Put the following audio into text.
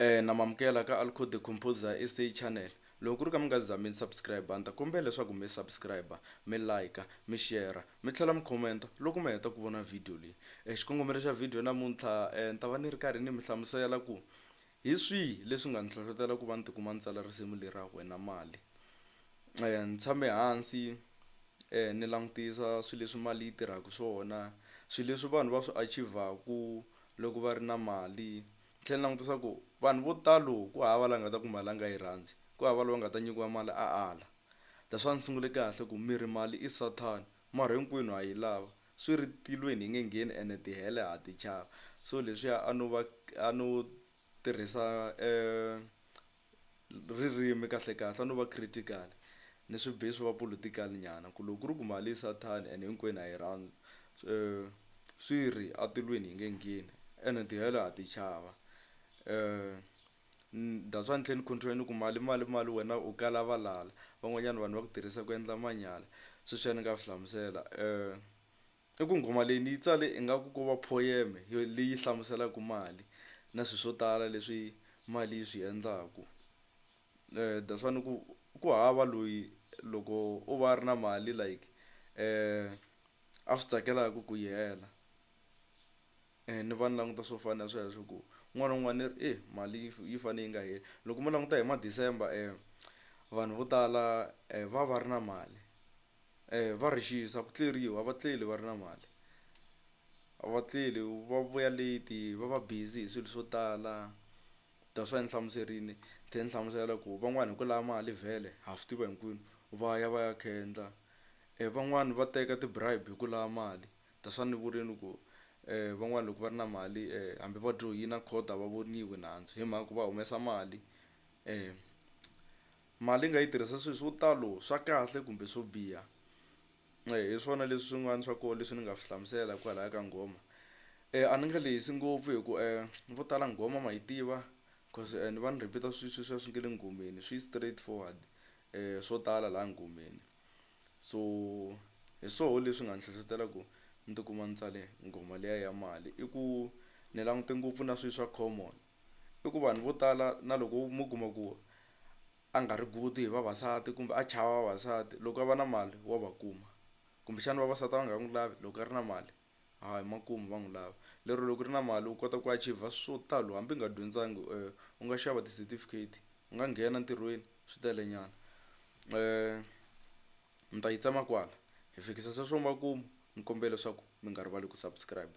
Na mi amukela ka Alco the Composer SA channel loko ku ri ka mi nga za mi subscribe ni ta kombela leswaku mi subscribe mi like mi share mi tlhela mi comment loko mi heta ku vona video leyi. Xikongomelo xa video namuntlha ni ta va ni ri karhi ni mi hlamusela ku hi swihi leswi nga ni hlohlotela ku va ni tikuma ni tsala risimu leri ra Wena Mali. Ni tshame hansi ni langutisa swilo leswi mali yi tirhaka swona swilo leswi vanhu va swi achiever-ku loko va ri na mali. Ni tlhela ni langutisa ku vanhu vo talo ku hava la nga ta ku mali a nga yi rhandzi ku hava loyi a nga ta nyikiwa mali a ala that's why ni sungule kahle ku mi ri mali i sathana mara hinkwenu ha yi lava swi ri tilweni hi nge ngheni ene tihele ha ti chava so leswiya a no va a no tirhisa ririmi kahle kahle a no va critical ni swi be swi va political nyana ku loko ku ri ku mali i sathana ene hinkwenu ha yi rhandza swi ri a tilweni hi nge ngheni ene tihele ha ti chava that's why ni tlhela ni continue ni ku mali mali mali wena u kala valala van'wanyana vanhu va ku tirhisa ku endla manyala sweswiya ni nga swi hlamusela i ku nghoma leyi ni yi tsale ingaku ko va poem yo leyi hlamuselaka mali na swilo swo tala leswi mali yi swi endlaku that's why ni ku ku hava loyi loko o va a ri na mali like a swi tsakelaka ku yi hela ni va ni languta swo fana na sweswo ku un'wana na un'wana i ri e mali yi yi fane yi nga heli loko mo languta hi ma December vanhu vo tala va va ri na mali va ri xisa ku tleriwa a va tleli va ri na mali a va tleli va vuya late va va busy hi swilo swo tala that's why ni hlamuserile ni tlhela ni hlamusela ku van'wani hi ku lava mali vhele ha swi tiva hinkwenu va ya va ya khendla van'wani va teka ti-bribe hi ku lava mali that's why ni vurile ku van'wani loko va ri na mali hambi va dyohile a court a va voniwi nandzu hi mhaka ku va humesa mali . Mali i nga yi tirhisa swilo swo talo swa kahle kumbe swo biha hi swona leswi swin'wana swa kona leswi ni nga swi hlamusela kwalaya ka nghoma a ni nga lehisi ngopfu hi ku vo tala nghoma ma yi tiva cause ni va ni repeat-a swilo sweswiya swi nga le nghomeni swi straight forward swo tala laha nghomeni so hi swoho leswi nga ni hlohlotela ku ni tikuma ni tsale nghoma liya ya mali i ku ni langute ngopfu na swilo swa common. I ku vanhu vo tala na loko mo kuma ku a nga ri good hi vavasati kumbe a chava vavasati loko a va na mali wa va kuma kumbexana vavasati a va nga n'wi lavi loko a ri na mali hayi makumu va n'wi lava lero loko u ri na mali u kota ku achiever swo talo hambi u nga dyondzanga u nga xava ti-certificate u nga nghena ntirhweni swi tele nyana ni ta yi tsema kwala hi fikisa sweswo makumu ni kombela leswaku mi nga rivali ku subscribe.